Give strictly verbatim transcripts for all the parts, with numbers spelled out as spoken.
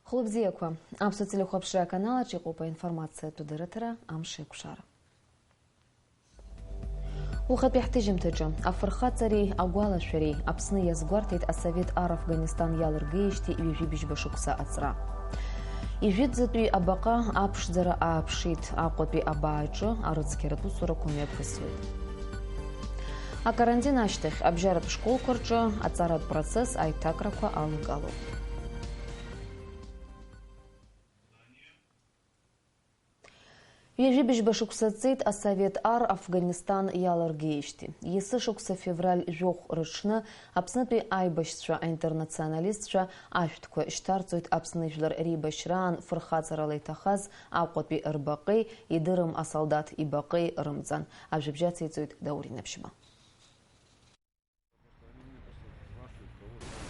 Хәлыбзиақәа, Аԥсуа телехәаԥшра аканалаҿ иҟоуп аинформациатә дырраҭара Амш еиқәшара. Ухатәи ҳҭыжьымҭаҿы, афырхаҵареи агәалашәареи Аԥсны иазгәарҭеит асовет ар Афганистан иалыргеижьҭеи ҩажәи быжьба шықәса аҵра. Ижәытәӡатәи абаҟа аԥшӡара ааԥшит, Аҟәатәи абааҿы арыцқьаратә усурақәа мҩаԥысуеит. Акарантин ашьҭахь абжьаратә школқәа рҿы аҵаратә процесс аиҭакрақәа алагалоуп. Ҩажәи быжьба шықәса ҵит асовет ар Афганистан иалыргеижьҭеи. Есышықәса февраль жәохә рыҽны Аԥснытәи аибашьцәа аинтернационалистцәа ашәҭқәа шьҭарҵоит Аԥсны жәлар реибашьраан фырхаҵарала иҭахаз Аҟәатәи рбаҟеи, идырым асолдаҭ ибаҟеи рымҵан. Ажәабжь ациҵоит Даур Инаԥшьба.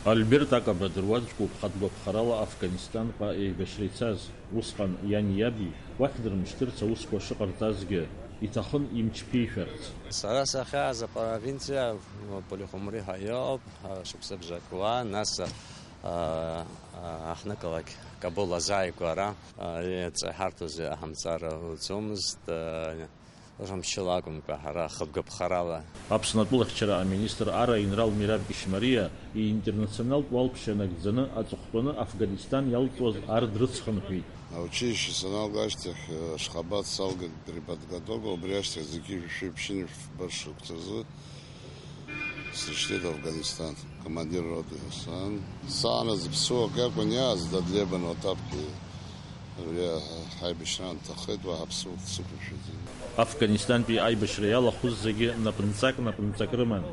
Альберт Акаба дыруаӡәкуп, хатә гәаԥхарала Афганистанҟа еибашьра ицаз. Усҟан иани иаби уахь дырмышьҭырц аусқәа шыҟарҵазгьы, иҭахын имч ԥишәарц. Сара сахьааз апровинциа Полихумри ҳәа иҟоуп, шықәса бжак уа, нас, а, а, аҳныкалақь Кабул азааигәара, а, иаҵаҳарҭоз иҟаҳамҵар уцомызт, а, Рымчыла акәымкәа, ҳара хатә гәаԥхарала. Аԥсны атәылахьчара аминистр ара аинрал Мираб Ишмариа иинтернационалтә уалԥшьа нагӡаны аҵыхәтәаны Афганистан иалҵуаз ар дрыцхынҳәит. Аучилище саналга ашьҭахь, ашьхабаҭ салгеит переподготовка, убри ашьҭахь зқьи жәшәи ԥшьынҩажәи фба шықәсазы Сышьҭит Афганистан, командир роты сан. Сааназ ԥсуак иакәын иааз, Дадлебан Отапки. Абри ҳаибашьраан дҭахеит, уаҳа ԥсуак дсықәымшәаӡеит. Афганистантәи аибашьра иалахәыз зегьы напынҵак-напынҵак рыман.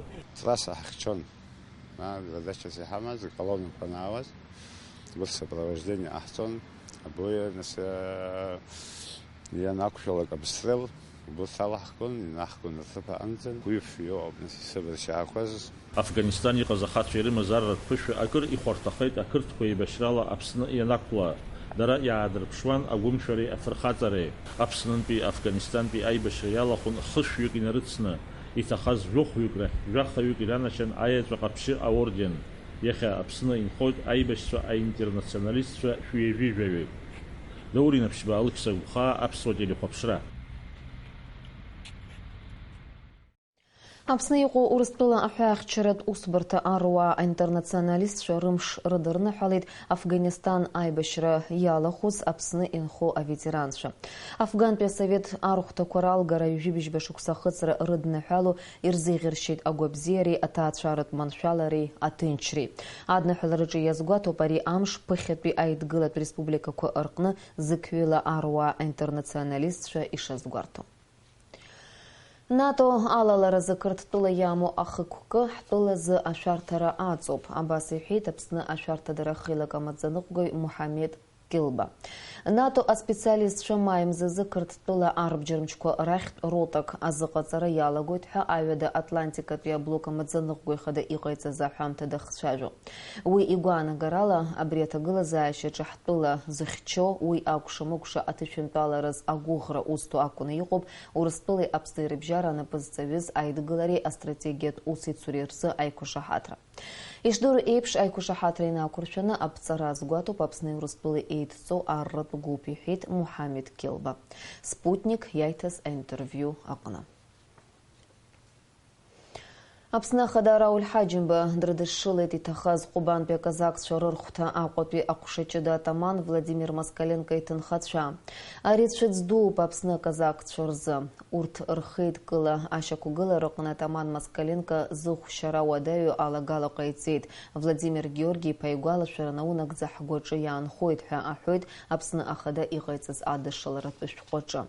Трасса ҳахьчон. Ма задачас иҳамаз, колоннақәа анаауаз, гәырсопровождение ҟаҳҵон. Абуе, нас, э, ианақәшәалак обстрел, убырҭ алаҳкуан, инаҳкуан рҭыԥ аҟынӡа. Гәҩыф иоуп, нас, исыбаршьаақәаз. Афганистан иҟаз ахацәа ирымаз арратә ԥышәа акыр ихәарҭахеит ақырҭқәа еибашьрала Аԥсны ианақәла. Дара иаадырԥшуан агәымшәареи афырхаҵареи. Аԥснынтәи Афганистантәи аибашьра иалахәын хышәҩык инарыцны, иҭахаз жәохәҩык рахь жәахаҩык иранашьан аеҵәа ҟаԥшьы аорден. Иахьа Аԥсны инхоит аибашьцәа аинтернационалистцәа шәи ҩажәи жәаҩык. Даур Инаԥшьба, Алықьса Гәхаа, Аԥсуа телехәаԥшра. Аԥсны иҟоу Урыстәыла аҳәаахьчаратә усбарҭа аруаа аинтернационалистцәа рымш рыдырныҳәалеит Афганистан аибашьра иалахәыз Аԥсны инхо аветеранцәа. Афгантәи асовет архәҭақәа ралгара ҩажәи быжьба шықәса ахыҵра рыдныҳәало ирзеиӷьаршьеит агәабзиареи аҭаацәаратә маншәалареи аҭынчреи. Адныҳәалараҿы иазгәаҭоуп ари амш ԥыхьатәи аидгылатә республикақәа рҟны зықьҩыла аруаа аинтернационалистцәа ишазгәарҭо. НАТО алаларазы Қырҭтәыла иамоу ахықәкы ҳтәылазы ашәарҭара аҵоуп, абас иҳәеит Аԥсны ашәарҭадара хеилак амаӡаныҟәгаҩ Муҳамед Кьылба. НАТО аспециалистцәа маи мзазы Қырҭтәыла арбџьармчқәа рахьтә ротак азыҟаҵара иалагоит ҳәа Аҩада Атлантикатәи аблок амаӡаныҟәгаҩ хада иҟаиҵаз аҳәамҭа дахцәажәо. Уи игәаанагарала, абри аҭагылазаашьаҿы ҳтәыла зыхьчо, уи акәша-мыкәша аҭышәынтәалараз агәыӷра узҭо акәны иҟоуп Урыстәылеи Аԥсни рыбжьара анапы зҵаҩыз аидгылареи астратегиатә усеицуреи рзы аиқәшаҳаҭра. Ишдыру еиԥш, аиқәшаҳаҭра инақәыршәаны аԥҵара азгәаҭоуп Аԥсни Урыстәылеи еидҵоу арратә гәыԥ, иҳәеит Муҳамед Кьылба Спутник иаиҭаз аинтервиу аҟны. Аԥсны Ахада Рауль Ҳаџьымба дрыдышшылеит иҭахаз Ҟәыбантәи аказакцәа рырхәҭа Аҟәатәи аҟәшаҷыда атаман Владимир Москаленко иҭынхацәа. Ари цәыӡ дууп Аԥсны аказакцәа рзы. Урҭ рхеидкыла ашьақәгылараҟны атаман Москаленко зыхәшьара уадаҩу алагала ҟаиҵеит. Владимир Георги-иԥа игәалашәара наунагӡа ҳгәаҿы иаанхоит ҳәа аҳәоит Аԥсны Ахада иҟаиҵаз адышшыларатә шәҟәаҿы.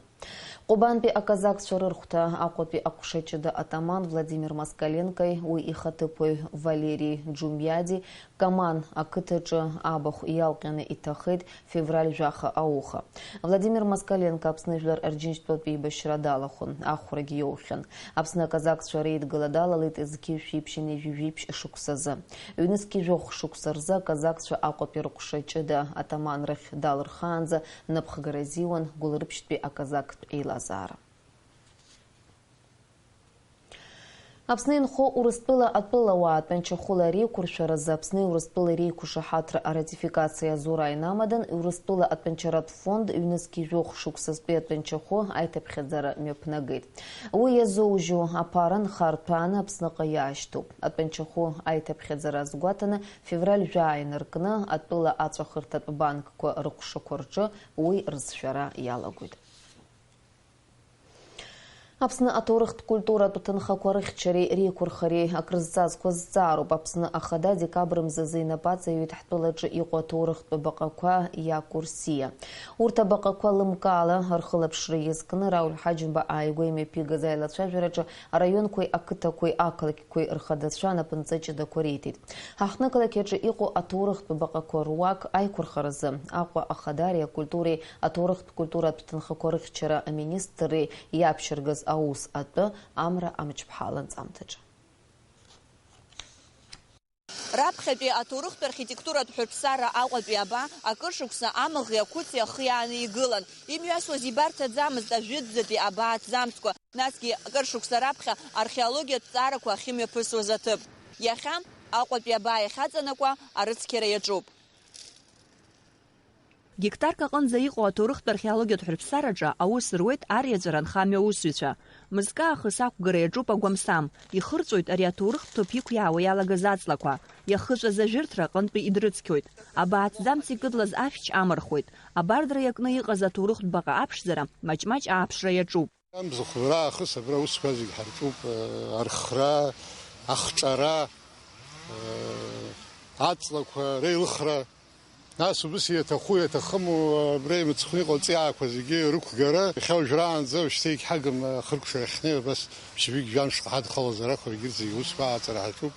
Ҟәыбантәи аказакцәа рырхәҭа Аҟәатәи аҟәшаҷыда атаман Владимир Москаленкои уи ихаҭыԥуаҩ Валери Џумиади Каман ақыҭаҿы абахә иалҟьаны иҭахеит февраль жәаха ауха. Владимир Москаленко Аԥсны Жәлар Рџьынџьтәылатә еибашьра далахәын, ахәрагь иоухьан. Аԥсны аказакцәа реидгыла далалеит зқьи жәшәи ԥшьынҩажәи жәиԥшь шықәсазы. Ҩнызқьи жәохә шықәса рзы аказакцәа Аҟәатәи рҟәша ҷыда атаман рахь далырхаанӡа напхгара азиуан Гәылрыԥшьтәи аказактә еилазаара. Аԥсны инхо Урыстәыла атәылауаа атәанчахәыла реиқәыршәаразы Аԥсни Урыстәылеи реиқәышаҳаҭра аратификациа азура инамадан, Урыстәыла атәанчаратә фонд ҩнызқь жәохә шықәсазтәи атәанчахәы аиҭаԥхьаӡара мҩаԥнагеит. Уи иазоужьу аԥара нхарҭәааны Аԥсныҟа иаашьҭуп. Атәанчахәы аиҭаԥхьаӡара азгәаҭаны, февраль жәаа инаркны, атәыла аҵәахырҭатә банкқәа рыҟәшақәа рҿы уи рызшәара иалагоит. Аԥсны аҭоурыхтә культуратә ҭынхақәа рыхьчареи реиқәырхареи акрызҵазкуа зҵаароуп. Аԥсны Ахада декабр мзазы инапы аҵаҩит ҳтәылаҿы иҟоу аҭоурыхтә баҟақәа иакурсиа. Урҭ абаҟақәа лымкаала рхылаԥшра иазкны Рауль Ҳаџьымба ааигәа имҩаԥигаз аилацәажәараҿы араионқәеи ақыҭақәеи ақалақьқәеи рхадацәа анапынҵа ҷыдақәа риҭеит. Ҳаҳҭнықалақь аҿы иҟоу аҭоурыхтә баҟақәа руак аиқәырхаразы Аҟәа Ахадареи акультуреи аҭоурыхтә культуратә ҭынхақәа рыхьчара аминистрреи иаԥшьыргаз аус атәы Амра Амҷԥҳа ланҵамҭаҿы. Раԥхьатәи аҭоурыхтә архитектуратә ҳәырԥсара Аҟәатәи аба акыр шықәса амаӷи ақәыци ахы иааны игылан. Имҩасуаз ибарҭаӡамызт ажәытәӡатәи абаа аҭӡамцқәа, насгьы акыр шықәса раԥхьа археологиатә ҵаарақәа ахьымҩаԥысуаз аҭыԥ. Иахьа Аҟәатәи абаа иахьаҵанакуа арыцқьара иаҿуп. Гектарк аҟынӡа иҟоу аҭоурыхтә археологиатә ҳәырԥсараҿы аус руеит ариаҵәара анхамҩа аусзуҩцәа. Мызкы аахыс ақәгара иаҿуп агәамсам. Ихырҵәоит ари аҭоурыхтә ҭыԥ иқәиаауа иалагаз аҵлақәа. Иахыҵәаз ажәырҭра аҟынтәи идрыцқьоит. Абаа аҭӡамц икыдлаз ашәч амырхуеит. Абардра иакны иҟаз аҭоурыхтә баҟа аԥшӡара маҷ-маҷ ааԥшра иаҿуп. Амзахәра аахыс абра аусқәа зегь ҳарҿуп, э, архра, ахҿара, э, аҵлақәа реилыхра. Нас убыс иаҭаху, иаҭахыму, абра имыцхәны иҟоу аҵиаақәа зегьы рықәгара, иахьа уажәраанӡа шьҭа егьҳагым ахыркәшара ахьнеи, абас ԥшьбжьык жәамшҟа ҳадхалазар акәхап, егьырҭ зегьы аусқәа ааҵара ҳаҿуп.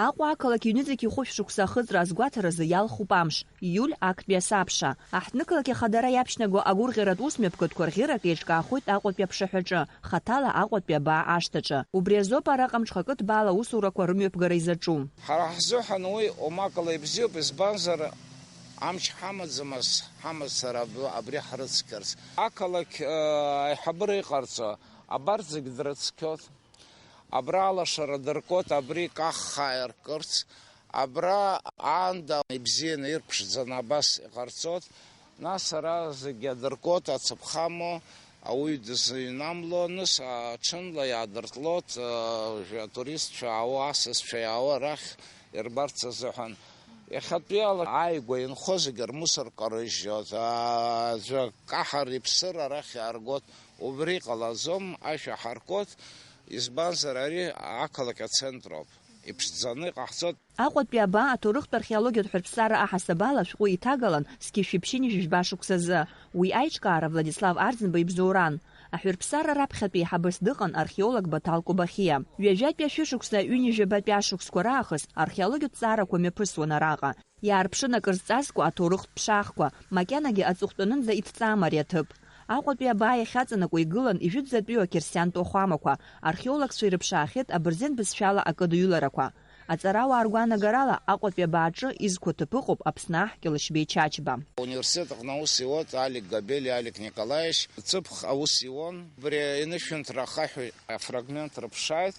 Аҟәа ақалақь ҩнызқь хәышә шықәса ахыҵра азгәаҭаразы иалхуп амш, иуль актәи асабша. Аҳҭнықалақь ахадара иаԥшьнаго агәырӷьаратә усмҩаԥгатәқәа рӷьырак еиҿкаахоит Аҟәатәи аԥшаҳәаҿы, хаҭала Аҟәатәи абаа ашҭаҿы. Убри азоуп араҟа мҽхакы ҭбаала аусурақәа рымҩаԥгара изаҿу. Ҳара ҳзыҳәан уи умакала ибзиоуп, избанзар, амч ҳамаӡамыз, ҳамацара аб-, абри ҳрыцқьарц. Ақалақь, э, аиҳабыра иҟарҵо, абарҭ зегь дрыцқьоит. Абра алашара дыркуеит, абри каххаа иркырц, абра аанда ибзианы ирԥшӡаны абас иҟарҵоит, нас ара зегьы адыркуеит, ацаԥха амоу, ауаҩы дызыҩнамло, нас аҽынла иаадыртлоит, а, уажәы атуристцәа аауа, асасцәа иаауа арахь ирбарц азыҳәан. Иахьатәиала ааигәа инхо зегьы рмусор карыжьжьоит, а, аӡәы каҳар иԥсыр арахь иааргоит. Убри ҟалаӡом, ашәа ҳаркуеит, избанзар, ари ақалақь ацентр ауп, иԥшӡаны иҟаҳҵоит. Аҟәатәи абаа аҭоурыхтә археологиатә ҳәырԥсара аҳасабала ашәҟәы иҭагалан зқьи жәшәи ԥшьынҩажәи жәба шықәсазы. Уи аиҿкаара Владислав Арӡынба ибзоуран. Аҳәырԥсара раԥхьатәи еиҳабыс дыҟан археолог Баҭал Кобахиа. Ҩажәатәи ашәышықәса ҩынҩажәабатәи ашықәсқәа раахыс археологиатә ҵаарақәа мҩаԥысуан араҟа. Иаарԥшын акыр зҵазкуа аҭоурыхтә ԥшаахқәа, макьанагьы аҵыхәтәанынӡа иҭҵаам ари аҭыԥ. Аҟәатәи абаа иахьаҵанакуа игылан ижәытәӡатәиу ақьырсиантә уахәамақәа. Археологцәа ирыԥшаахьеит абырзен бызшәала акыдыҩларақәа. Аҵарауаа ргәаанагарала, Аҟәатәи абааҿы изқәа ҭыԥ ыҟоуп Аԥсны аҳ Кьалышьбеи Чачба. Ауниверситет аҟны аус иуеит Алик Габели Алик Николаевич. Ҵыԥх аус иуан. Убри инышәынҭра ахаҳә афрагмент рыԥшааит.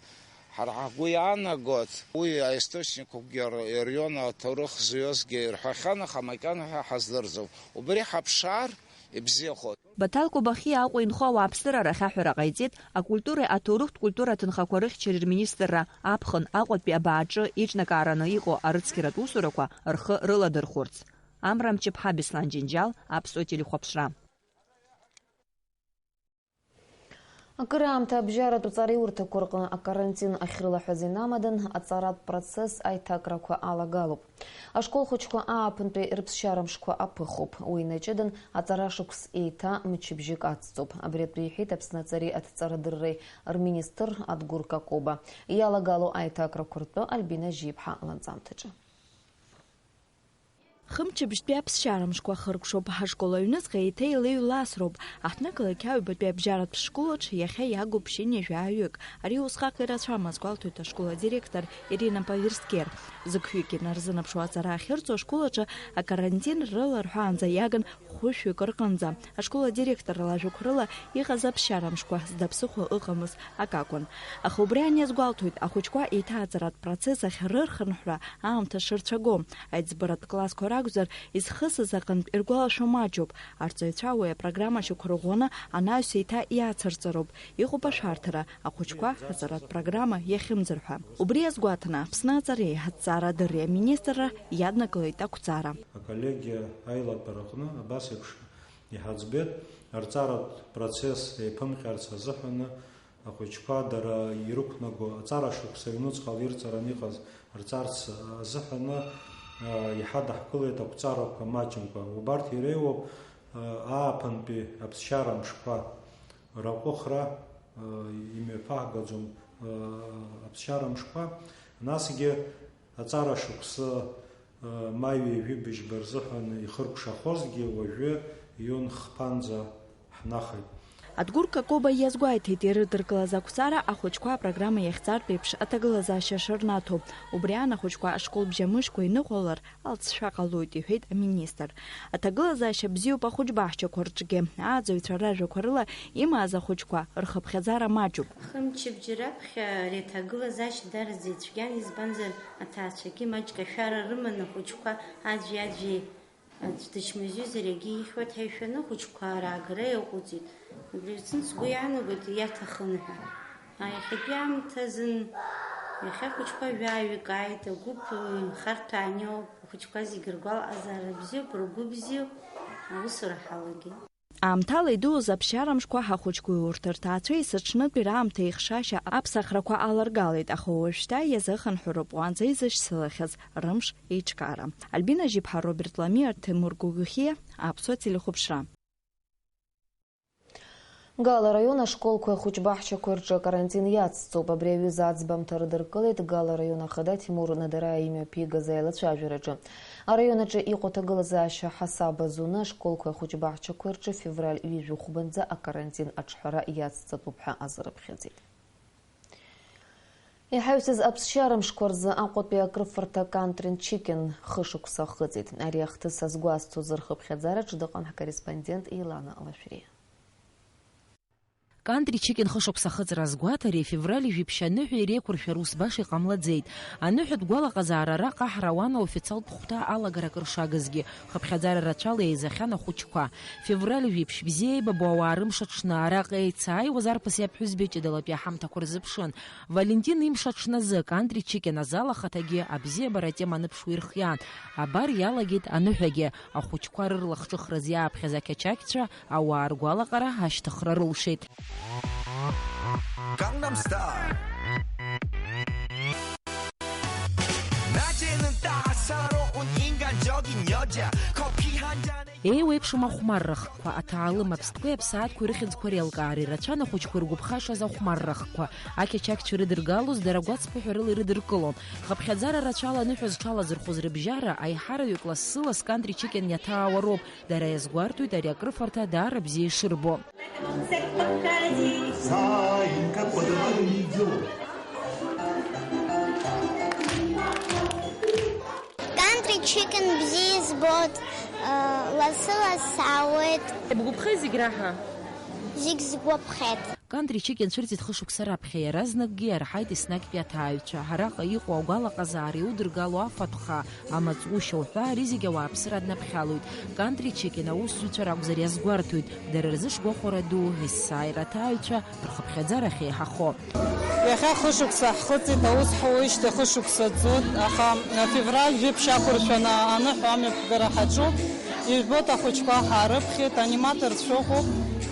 Ҳара ҳгәы иаанагоит, уи аисточникқәакгьы ир-, ирҩон, аҭоурых зҩызгьы ирҳәахьан, аха макьана ҳәа ҳаздырӡом. Убри ҳаԥшаар, ибзиахоит. Баҭал Кобахиа Аҟәа инхо ауааԥсыра рахь аҳәара ҟаиҵеит акультуреи аҭоурыхтә культура аҭынхақәа рыхьчареи рминистрра аԥхын Аҟәатәи абааҿы еиҿнакаараны иҟоу арыцқьаратә усурақәа рхы рыладырхәырц. Амра Мчыԥҳа, Беслан Џьынџьал, Аԥсуа телехәаԥшра. Акыраамҭа абжьаратә ҵараиурҭақәа рҟны акарантин ахьрылаҳәаз инамадан, аҵаратә процесс аиҭакрақәа алагалоуп. Ашкол хәыҷқәа ааԥынтәи рыԥсшьара мшқәа аԥыхуп. Уи инаҷыдан, аҵара шықәс еиҭа мчыбжьык ацҵоуп. Абри атәы иҳәеит Аԥсны аҵареи аҭҵаарадырреи рминистр Адгәыр Какоба. Иалагало аиҭакрақәа ртәы Альбина Жьиԥҳа ланҵамҭаҿы. Хымчыбжьтәи аԥсшьара мшқәа хыркәшоуп, ҳашкол аҩныҵҟа еиҭа илеиҩласроуп. Аҳҭнықалақь аҩбатәи абжьаратә школаҿ иахьа иагуп ԥшьынҩажәаҩык. Ари усҟак ирацәамыз, гәалҭоит ашкол адиректор Ирина Паверскер. Зықьҩык инарзынаԥшуа аҵара ахьырҵо ашкол аҿы акарантин рыларҳәаанӡа иагын хәышәҩык рҟынӡа. Ашкол адиректор лажәақәа рыла, иҟаз аԥсшьара мшқәа зда ԥсыхәа ыҟамыз акакәын. Аха убри аниазгәалҭоит ахәыҷқәа еиҭааҵаратә процесс ахь рырхынҳәра аамҭа шырцәаго. Аиҵбыратә классқәа ракәзар, изхысыз аҟынтә иргәалашәо маҷуп. Арҵаҩцәа уи апрограмма шьақәырӷәӷәаны анаҩс еиҭа иацырҵароуп. Иҟоуп ашәарҭара, ахәыҷқәа аҵаратә программа иахьымӡар ҳәа. Убри азгәаҭаны, Аԥсны аҵареи аҭҵаарадырреи аминистрра иаднакылеит ақәҵара. Аколлегиа аилатәараҟны абас еиԥш иҳаӡбеит, арҵаратә процесс еиԥымҟьарц азыҳәаны ахәыҷқәа дара ирықәнаго аҵара шықәса ҩнуҵҟала ирҵараны иҟаз рҵарц азыҳәаны, а, иҳадаҳкылеит ақәҵарақәа маҷымкәа. Убарҭ иреиуоуп, а, ааԥынтәи аԥсшьара мшқәа раҟәыхра, а, имҩаԥаҳгаӡом, а, аԥсшьара мшқәа, насгьы аҵара шықәсы, а, маи ҩажәи быжьба рзыҳәан ихыркәшахозгьы, уажәы июн хԥанӡа ҳнахит. Адгәыр Какоба иазгәеиҭеит, ирыдыркылаз ақәҵара ахәыҷқәа апрограмма иахьӡартә еиԥш аҭагылазаашьа шырнаҭо. Убри аан ахәыҷқәа ашкол бжьамыжькәа иныҟәалар, алҵшәа ҟалоит, иҳәеит аминистр. Аҭагылазаашьа бзиоуп ахәыҷ баҳчақәа рҿгьы. Ааӡаҩцәа ражәақәа рыла, имааз ахәыҷқәа рхыԥхьаӡара маҷуп. Хымчыбжьа раԥхьа ари аҭагылазаашьа дараӡа ицәгьан, избанзар, аҭаацәагьы маҷк ашәара рыман, ахәыҷқәа аӡәи-аӡәи аӡә дычмазаҩызар иагьихьуеит ҳәа ишәаны, ахәыҷқәа раагара иаҟәыҵит. Убри азын сгәы иаанагоит иаҭахын ҳәа. Иахьатәи аамҭазын иахьа ахәыҷқәа жәаҩык ааит, агәыԥ, ы, харҭәаан иоуп, ахәыҷқәа зегьы ргәалаҟазаара бзиоуп, ргәы бзиоуп, аусура ҳалагеит. Аамҭала идууз аԥсшьара мшқәа ҳахәыҷқәеи урҭ рҭаацәеи есыҽнытәи раамҭа ихшашьа аԥсахрақәа аларгалеит, аха уажәшьҭа иазыхынҳәроуп уаанӡа изышьцылахьаз рымш еиҿкаара. Альбина Жьиԥҳа, Роберт Ламиа, Ҭемур Гогохиа, Аԥсуа телехәаԥшра. Гала араион ашколқәеи ахәыҷбаҳчақәеи рҿы акарантин иацҵоуп. Абри аҩыза аӡбамҭа рыдыркылеит Гала араион ахада Ҭемур Надараиа имҩаԥигаз аилацәажәараҿы. Араион аҿы иҟоу аҭагылазаашьа ҳасаб азуны ашколқәеи ахәыҷбаҳчақәеи рҿы февраль ҩажәи хәбанӡа акарантин аҿҳәара иацҵатәуп ҳәа азырыԥхьаӡеит. Иҳаҩсыз аԥсшьара мшқәа рзы Аҟәатәи акрыфарҭа Country Chicken хышықәса ахыҵит. Ари ахҭыс азгәазҭоз рхыԥхьаӡараҿ дыҟан ҳкорреспондент Елана Лашәриа. Country Chicken хышықәса ахыҵра азгәаҭареи февраль жәиԥшь аныҳәеи реиқәыршәара ус баша иҟамлаӡеит. Аныҳәатә гәалаҟазаара араҟа ҳара ауан аофициалтә хәҭа алагара акыр шагызгьы, хыԥхьаӡара рацәала еизахьан ахәыҷқәа. Февраль жәиԥшь бзиа еибабо ауаа рымш аҽны араҟа еицааиуаз арԥыси аԥҳәызбеи ҷыдалатәи аҳамҭақәа рзыԥшын. Валентин имш аҽназы Country Chicken азал ахаҭагьы абзиабара атема аныԥшуа ирхиан. Абар иалагеит аныҳәагьы, ахәыҷқәа рырлахҿыхразы иааԥхьаз ақьачақьцәа ауаа ргәалаҟара ашьҭыхра рылшеит. Gangnam Style. 낮에는 따사로운 인간적인 여자. 커피 한 잔에 Еиуеиԥшым ахәмарра хкқәа, аҭаалым аԥстәқәеи аԥсаатәқәеи рыхьӡқәа реилкаара ирацәан ахәыҷқәа иргәаԥхашаз ахәмарра хкқәа. Ақьачақьцәа ирыдыргалоз дара гәацԥыҳәарыла ирыдыркылон. Хыԥхьаӡара рацәала аныҳәа зҽалазырхәыз рыбжьара, аиҳараҩык лассы-ласс Country Chicken иаҭаауа роуп. Дара иазгәарҭоит ари акрыфарҭа даара бзиа ишырбо. Country Chicken бзиа избоит, э, лассы-лассы аауеит. Бгәаԥхеи зегь раҳа? Зегь сгәаԥхеит. Country Chicken цәырҵит хышықәса раԥхьа, иаразнакгьы иарҳаит еснагьтәи аҭааҩцәа. Араҟа иҟоу агәалаҟазаара иудыргало афатә хаа, амаҵушьа уҳәа, ари зегь ауааԥсыра аднаԥхьалоит. Country Chicken аусзуҩцәа ракәзар иазгәарҭоит, дара рзы шгәахәара ду есааира аҭааҩцәа рхыԥхьаӡара ахьеиҳахо. Иахьа хышықәса ҳхыҵит, аус ҳуеижьҭеи хышықәса ҵуеит, аха февраль жәиԥшь ақәыршәаны аныҳәа амҩаԥгара ҳаҿуп. Ижәбоит, ахәыҷқәа ҳаарыԥхьеит, аниматорцәа ыҟоуп,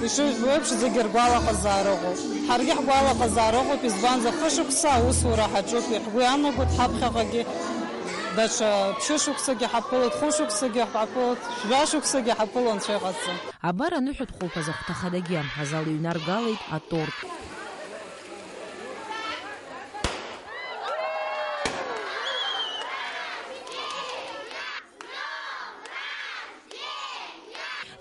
ишыжәбо еиԥш, зегьы ргәалаҟазаара ыҟоуп. Ҳаргьы ҳгәалаҟазаара ыҟоуп, избанзар, хышықәса аусура ҳаҿуп, ҳгәы иаанагоит, ҳаԥхьаҟагьы даҽа ԥшьышықәсагьы ҳаԥылоит, хәышықәсагьы ҳаԥылоит, жәашықәсагьы ҳаԥыло анцәа иҟаҵа. Абар аныҳәатә хәылԥаз ахәҭа хадагьы азал иҩнаргалеит аторт.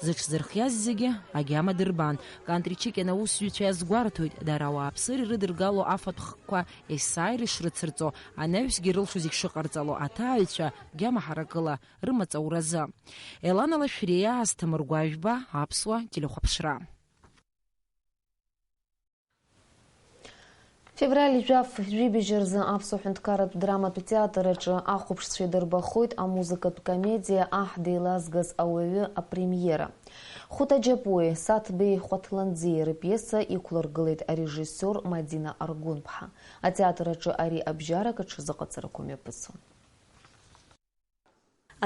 Зыҽзырхиаз зегьы агьама дырбан. Кантри Чикина аусзуҩцәа иазгәарҭоит, дара ауааԥсыра ирыдыргало афатә хкқәа есааира ишрыцырҵо, анаҩсгьы ирылшо зегь шыҟарҵало аҭааҩцәа гьама ҳаракыла рымаҵ ауразы. Елана Лашәриа, Асҭамыр Гәажәба, Аԥсуа телехәаԥшра. Февраль жәаф жәибжь рзы Аԥсуа ҳәынҭқарратә драматә театр аҿы ахәаԥшцәа идырбахоит амузыкатә комедиа Аҳ деилазгаз ауаҩы апремиера. Хәыта Џьапуи Саҭбеи Хәаҭланӡиеи рпиеса иқәлыргылеит арежиссиор Мадина Аргәынԥҳа. Атеатр аҿы ари абжьарак аҽазыҟаҵарақәа мҩаԥысуан.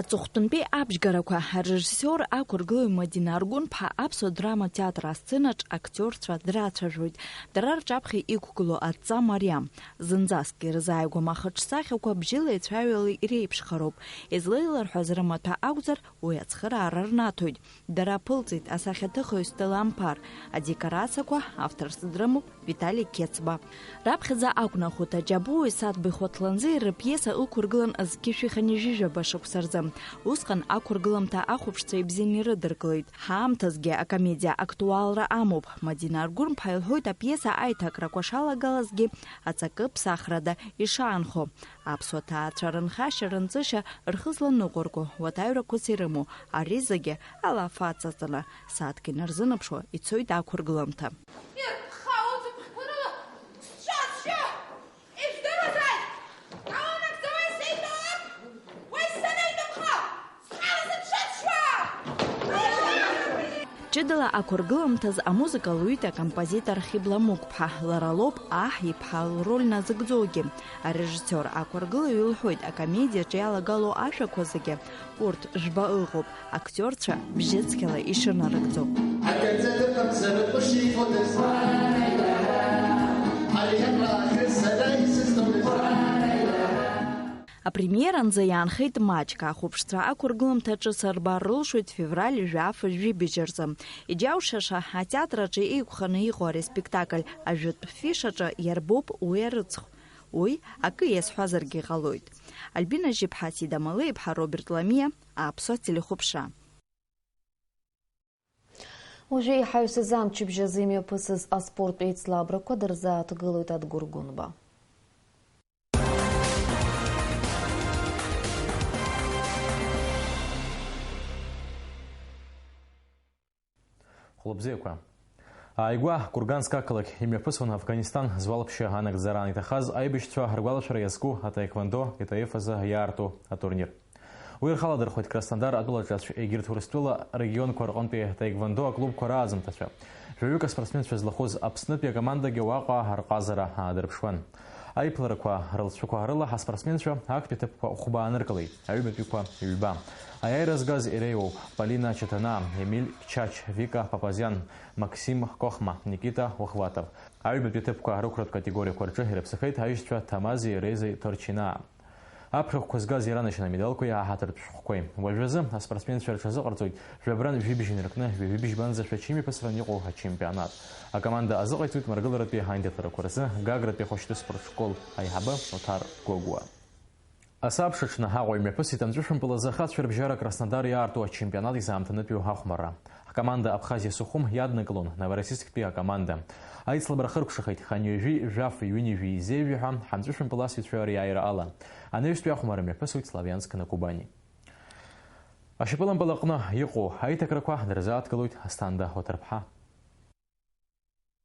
Аҵыхәтәантәи абжьгарақәа арежиссиор ақәыргылаҩ Мадина Аргәынԥҳа аԥсуа драматә театр асценаҿ актиорцәа драцәажәоит. Дара рҿаԥхьа иқәгылоу адҵа мариам. Зынӡаскгьы ирзааигәам ахаҿсахьақәа бжьыла-еицәаҩала иреиԥшхароуп. Излеиларҳәаз рымаҭәа акәзар, уи ацхыраара рнаҭоит. Дара аԥылҵеит асахьаҭыхҩы Стелла Амԥар, адекорациақәа авторс дрымоуп Витали Қьецба. Раԥхьаӡа акәны Хәыта Џьапуи Саҭбеи Хәаҭланӡиеи рпиеса ықәыргылан зқьышә ихынҩажәижәаба шықәса рзы. Усҟан ақәыргыламҭа ахәаԥшцәа ибзианы ирыдыркылеит. Ҳаамҭазгьы акомедиа актуалра амоуп. Мадина Аргәынԥҳа илҳәоит апиеса аиҭакрақәа шалагалазгьы аҵакы ԥсахрада ишаанхо. Аԥсуа ҭаацәа рынхашьа-рынҵышьа рхы зланыҟәырго уадаҩрақәас ирымоу ари зегьы алаф аҵаҵаны, сааҭк инарзынаԥшуа ицоит ақәыргыламҭа. Ирԥхауоу ҵыԥхқәа рыла сҽасшьы! Ижәдыруазааит! Аунагӡа уа исеидтәалак, уа исзанеидтәымхо! Ҷыдала ақәыргыламҭаз амузыка лҩит акомпозитор Хьыбла Мықәԥҳа, лара лоуп аҳ иԥҳа лроль назыгӡогьы. Арежиссиор ақәыргылаҩ илҳәоит, акомедиаҿы иалагало ашәақәа зегьы, урҭ жәба ыҟоуп, актиорцәа бжьыцқьала ишынарыгӡо. Акырӡа дыҟамзар, лхәы шифо дызлааи? Ари акраахьы сара исызҭо дызлааи? Апремиеранӡа иаанхеит маҷк, ахәаԥшцәа ақәыргыламҭаҿы сырбар рылшоит февраль жәаф жәибжь рзы. Иџьаушьаша атеатр аҿы еиқәханы иҟоу ари аспектакль ажәытә фишаҿы иарбоуп уи арыцхә. Уи акы иазҳәазаргьы ҟалоит. Альбина Жьыԥҳа, Сида Малеиԥҳа, Роберт Ламиа, Аԥсуа телехәаԥшра. Уажәы иҳаҩсыз амчыбжь азы имҩаԥысыз аспорттә еицлабрақәа дырзааҭгылоит Адгәыр Гәынба. Хәлыбзиақәа. Ааигәа, Курганск ақалақь имҩаԥысуан Афганистан зуалԥшьа анагӡара аниҭахаз аибашьцәа ргәалашәара иазку атаеквондо итаиф азы иаарту атурнир. Уи рхаладырхәит Краснодар атәылаҿацә, егьырҭ Урыстәыла регионқәа рҟынтәи атаеквондо аклубқәа рааӡамҭацәа. Жәаҩык аспортсменцәа злахәыз Аԥснытәи акомандагьы уаҟа рҟазара аадырԥшуан. Аиԥыларақәа рылҵшәақәа рыла ҳаспортсменцәа актәи аҭыԥқәа хәба ааныркылеит, аҩбатәиқәа ҩба. Аиааира згаз иреиуоуп Полина Чатана, Емиль Чач, Вика Папазиан, Максим Кохма, Никита Ухватов. Аҩбатәи аҭыԥқәа рықәратә категориақәа рҿы ирыԥсахеит аишьцәа Ҭамази Резеи Торчинаа. Аԥхьахәқәа згаз иранашьан амедалқәеи аҳаҭыртә шәҟәқәеи. Уажәазы аспортсменцәа рҽазыҟарҵоит жәабран жәибжь инаркны ҩажәи бжьбанӡа Шәача имҩаԥысран иҟоу ачемпионат. Акоманда азыҟаиҵоит Маргыларатәи аиндаҭларақәа рзы Гагратәи ахәыҷтәы спорт школ аиҳабы Оҭар Гогәуа. Асабша аҽны Аҟәа имҩаԥысит амҵәышәымпыл азы ахацәа рыбжьара Краснодар иаарту ачемпионат изаамҭанытәиу ахәмарра. Ҳкоманда Абхазиа Сухум иаднакылон Новороссийсктәи акоманда. Аицлабра хыркәшахеит хынҩажәи жәаф ҩынҩажәи зеижәи ҳәа ҳамҵәышәымпыл асыҩцәа риааира ала. Анаҩстәи ахәмарра мҩаԥысуеит Славианск на Кубани. Ашьапылампыл аҟны иҟоу аиҭакрақәа дырзааҭгылоит Асҭанда Оҭарԥҳа.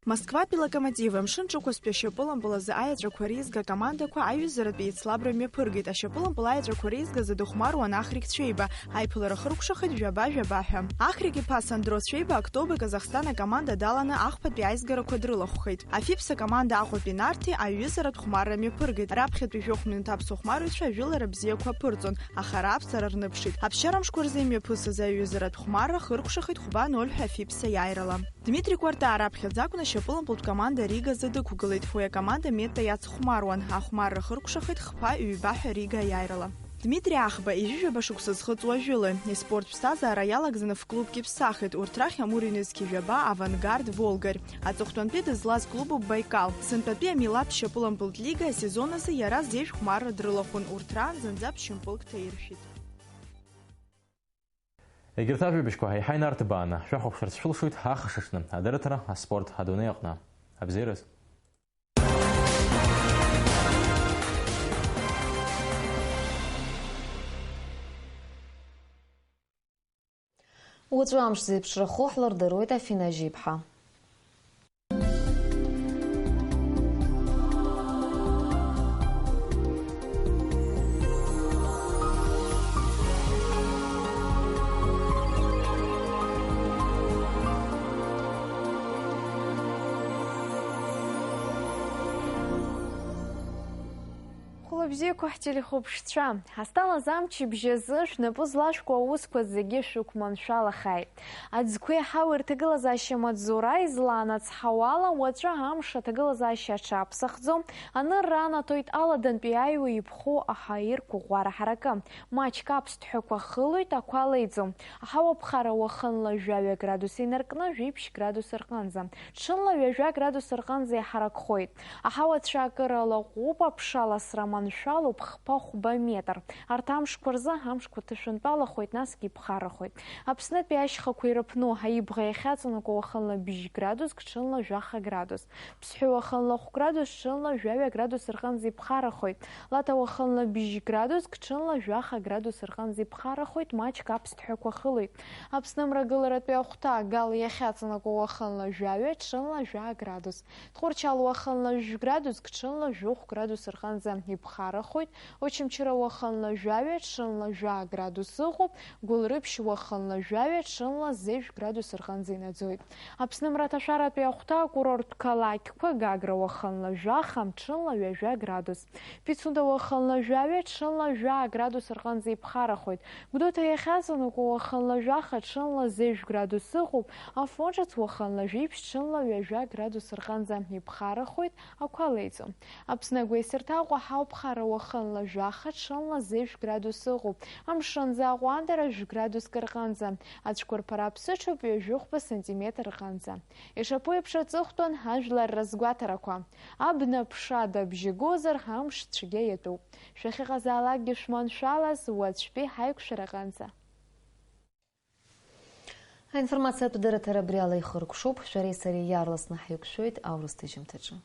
Москватәи Локомотив амшын ҿықәызтәи ашьапылампыл азы аеҵәақәа реизга акомандақәа аиҩызаратә еицлабра мҩаԥыргеит. Ашьапылампыл аеҵәақәа реизга азы дыхәмаруан Ахрик Цәеиба, аиԥылара хыркәшахеит жәаба-жәаба ҳәа. Ахрик иԥа Сандро Цәеиба Актобе Казахстан акоманда даланы ахԥатәи аизгарақәа дрылахәхеит. Афипс акоманда Аҟәатәи Нарҭи аиҩызаратә хәмарра мҩаԥыргеит. Раԥхьатәи жәохә минуҭ аԥсуа хәмарҩцәа ажәылара бзиақәа аԥырҵон, аха раԥҵара рныԥшит. Аԥсшьарамшқәа рзы имҩаԥысыз аиҩызаратә хәмарра хыркәшахеит хәба ноль ҳәа Афипс аиааирала. Дмитри Кәарта раԥхьаӡа акәны ашьапылампылтә команда Рига азы дықәгылеит. Уи акоманда Метта иацхәмаруан, ахәмарра хыркәшахеит хԥа ҩба ҳәа Рига аиааирала. Дмитри Ахба ижәижәаба шықәса зхыҵуа жәылаҩ, испорт ԥсҭазаара иалагӡаны ф-клубк иԥсахит, урҭ рахь Амур Енисқьи жәаба, Авангард, Волгарь. Аҵыхәтәантәи дызлаз клубуп Баикал. Сынтәатәи амилаҭтә шьапылампылтә лига асезон азы иара зежә хәмарра дрылахәын, урҭ раан зынӡа ԥшьымпылк ҭаиршәит. Егьырҭ ажәабжьқәа еиҳа инарҭбааны шәахәаԥшырц шәылшоит ҳахшаҽны адырраҭара аспорт адунеи аҟны. Абзиараз! Уаҵәы амш зеиԥшрахо ҳлырдыруеит Афина Жьиԥҳа. Хәлабзиақәа ҳтелехәаԥшцәа, ҳазҭалаз амчыбжь азы шәнапы злашәкуа аусқәа зегьы шәықәманшәалахааит. Аӡқәеи ҳауеи рҭагылазаашьа маҵзура излаанац ҳауала, уаҵәы амш аҭагылазаашьа аҽаԥсахӡом, анырра анаҭоит аладантәи аиуа иԥхоу аҳаирқәа ӷәӷәара ҳаракы, маҷк аԥсҭҳәақәа хылоит, ақәа леиӡом. Аҳауа ԥхара уахынла жәаҩа градус инаркны, жәиԥшь градус рҟынӡа, ҽынла ҩажәа градус рҟынӡа иҳаракхоит. Аҳауа цәаакыра лаҟәуп, аԥша ласра маншәалоуп, хԥа-хәба метр. Арҭ амшқәа рзы амшқәа ҭышәынтәалахоит, насгьы иԥхарахоит. Аԥснытәи ашьхақәа ирыԥну аибӷа иахьаҵанакуа уахынла бжь градуск, ҽынла жәаха градус. Ԥсҳәы уахынла хә градус, ҽынла жәаҩа градус рҟынӡа иԥхарахоит. Лаҭа уахынла бжь градуск, ҽынла жәаха градус рҟынӡа иԥхарахоит, маҷк аԥсҭҳәақәа хылоит. Аԥсны мрагыларатәи ахәҭа Гал иахьаҵанакуа уахынла жәаҩа, ҽынла жәа градус. Тҟәарчал уахынла жәградуск, ҽынла жәохә градус рҟынӡа иԥхарахоит, Очамчыра уахынла жәаҩа, ҽынла жәа градус ыҟоуп, Гәылрыԥшь уахынла жәаҩа, ҽынла зежә градус рҟынӡа инаӡоит. Аԥсны мраҭашәаратәи ахәҭа акурорттә қалақьқәа Гагра уахынла жәаха, ҽынла ҩажәа градус. Пицунда уахынла жәаҩа, ҽынла жәа градус рҟынӡа иԥхарахоит. Гәдоуҭа иахьаҵанакуа уахынла жәаха, ҽынла зежә градус ыҟоуп, Афон ҿыц уахынла жәиԥшь, ҽынла ҩажәа градус рҟынӡа иԥхарахоит, ақәа леиӡом. Аԥсны агәеисырҭаҟәа ҳауп ԥхара уахынла жәаха, ҽынла зежә градус ыҟоуп, амшынӡы аҟәандара жәградуск рҟынӡа, ацәқәырԥара аԥсыҽуп ҩажәихәба сантиметр рҟынӡа. Ишаԥу еиԥш аҵыхәтәан ажәлар рызгәаҭарақәа. Абна ԥша дабжьагозар, амш цәгьа иатәуп. Шәахьыҟазаалакгьы шәманшәалаз, уаҵәтәи ҳаиқәшәараҟынӡа. Аинформациатә дырраҭара абри ала ихыркәшоуп. Шәареи сареи иаарласны ҳаиқәшәоит аурыс ҭыжьымҭаҿы.